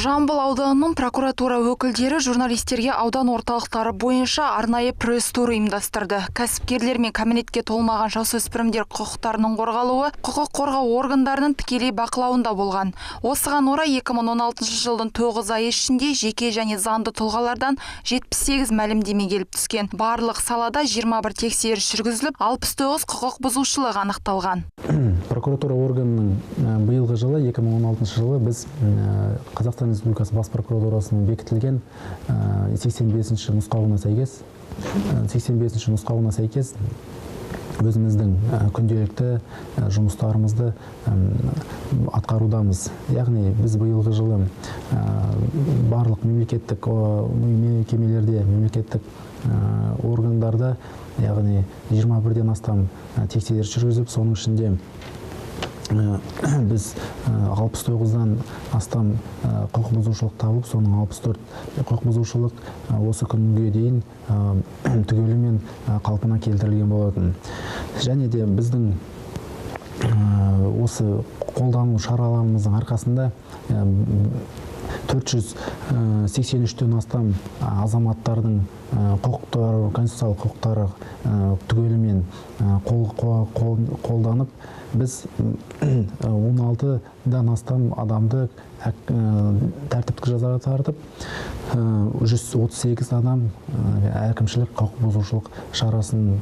Жамбыл ауданының прокуратура өкілдері журналистерге аудан орталықтары бойынша арнайы пресс-тур ұйымдастырды. Кәсіпкерлер мен кәмелетке толмаған жасөспірімдер құқықтарының қорғалуы құқық қорғау органдарының тікелей бақылауында болған. Осыған орай 2016 жылдың 9 айы ішінде жеке және заңды тұлғалардан 78 мәлімдеме келіп түскен. Барлық салада 21 тексеріс жүргізіліп, 69 құқық бұзушылық анықталған. Прокуратура органының биылғы жылы, 2016 жылы, біз Қазақстан Республикасы Бас прокуратурасының бекітілген 85 нұсқауына сәйкес, 85 нұсқауына сәйкес өзіміздің күнделікті жұмыстарымызды атқарудамыз. Яғни біз биылғы жылы барлық мемлекеттік мекемелерде, мемлекеттік органдарда, яғни 21-ден астам тексеріс жүргізіп, соның ішінде біз 69-дан астам құқық бұзушылық тауып, соның 64 құқық бұзушылық осы күнге дейін түгелімен қалпына келтірілген болатын. Және де біздің осы қолдану шараларымыздың арқасында 483-тен астам азаматтардың құқықтары, конституциялық құқықтары түгелімен қолданып, біз 16-дан астам адамды тәртіптік жазаға тартып, 138 адам әкімшілік құқық бұзушылық шарасын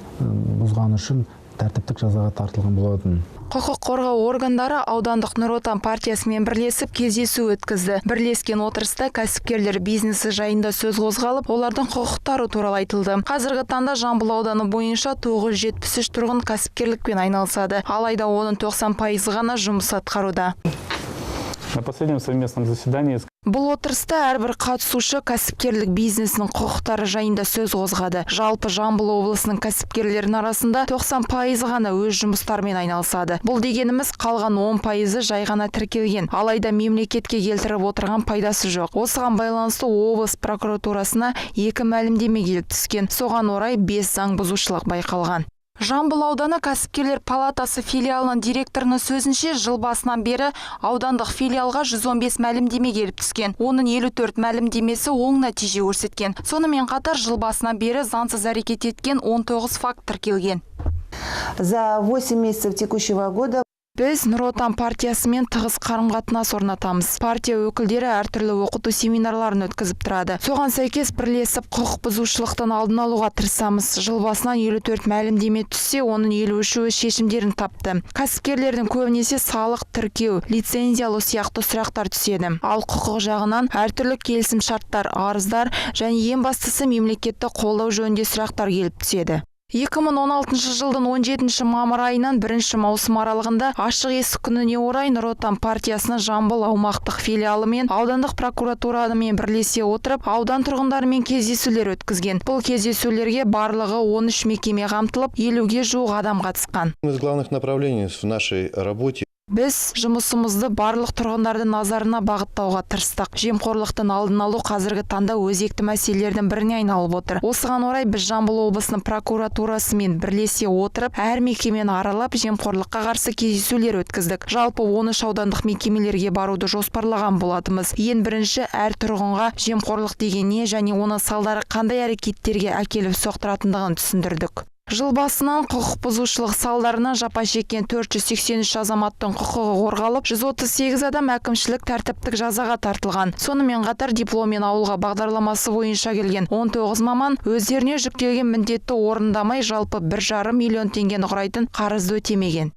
бұзғаны үшін тәртіптік жазаға тартылған болатын. Құқық қорғау органдары аудандық «Нұр Отан» партиясымен бірлесіп кездесу өткізді. Бірлескен отырыста кәсіпкерлер бизнесі жайында сөз қозғалып, олардың құқықтары туралы айтылды. Қазіргі таңда Жамбыл ауданы бойынша 973 тұрғын кәсіпкерлікпен айналысады. Алайда оның 90%-ы ғана жұмыс атқаруда. На последнем совместном заседании Бұл отырыста әрбір қатысушы кәсіпкерлік бизнесінің құқықтары жайында сөз қозғады. Жалпы, Жамбыл облысының кәсіпкерлерінің арасында 90%-ы ғана өз жұмыстарымен айналысады. Бұл дегеніміз, қалған 10%-ы жай ғана тіркелген. Алайда мемлекетке келтіріп отырған пайдасы жоқ. Осыған байланысты облыс прокуратурасына екі мәлімдеме келіп түскен. Соған орай бес заң бұзушылық байқалған. Жамбыл ауданы кәсіпкерлер палатасы филиалының директорының сөзінше, жыл басынан бері аудандық филиалға 115 мәлімдеме келіп түскен. Оның 54 мәлімдемесі оң нәтиже көрсеткен. Сонымен қатар жыл басынан бері заңсыз әрекет еткен 19 факт тіркелген. За 8 месяцев текущего года Біз «Нұр Отан» партиясымен тығыз қарым-қатынас орнатамыз. Партия өкілдері әртүрлі оқыту семинарларын өткізіп тұрады. Соған сәйкес бірлесіп құқық бұзушылықтың алдын алуға тырысамыз. Жыл басынан 54 мәлімдеме түссе, оның 53-і өз шешімдерін тапты. Кәсіпкерлердің көбінесе салық, тіркеу, лицензия алу сияқты сұрақтар түседі. Ал құқық жағынан әртүрлі келісім шарттар, арыздар және ең бастысы мемлекетті қолдау жөнінде сұрақтар келіп түседі. 2016 жылдың 17 мамыр айынан 1 маусым аралығында ашық есік күніне орай «Нұр Отан» партиясының Жамбыл аумақтық филиалы мен аудандық прокуратурамен бірлесе отырып, аудан тұрғындарымен кездесулер өткізген. Бұл кездесулерге барлығы 13 мекеме қамтылып, 50-ге жуық адам қатысқан. Одним из главных направлений в нашей работе Біз жұмысымызды барлық тұрғындардың назарына бағыттауға тырыстық. Жемқорлықтың алдын алу қазіргі таңда өзекті мәселелердің біріне айналып отыр. Осыған орай біз Жамбыл облысының прокуратурасымен бірлесе отырып, әр мекемені аралап, жемқорлыққа қарсы кездесулер өткіздік. Жалпы 13 аудандық мекемелерге баруды жоспарлаған болатынбыз. Ең бірінші әр тұрғынға жемқорлық деген не және оның салдары қандай әрекеттерге әкеліп соқтыратындығын түсіндірдік. Жыл басынан құқық бұзушылық салдарынан жапа шеккен 483 азаматтың құқығы қорғалып, 138 адам әкімшілік тәртіптік жазаға тартылған. Сонымен қатар «Дипломмен ауылға» бағдарламасы бойынша келген 19 маман өздеріне жүктелген міндетті орындамай, жалпы 1,5 миллион теңгені құрайтын қарызды өтемеген.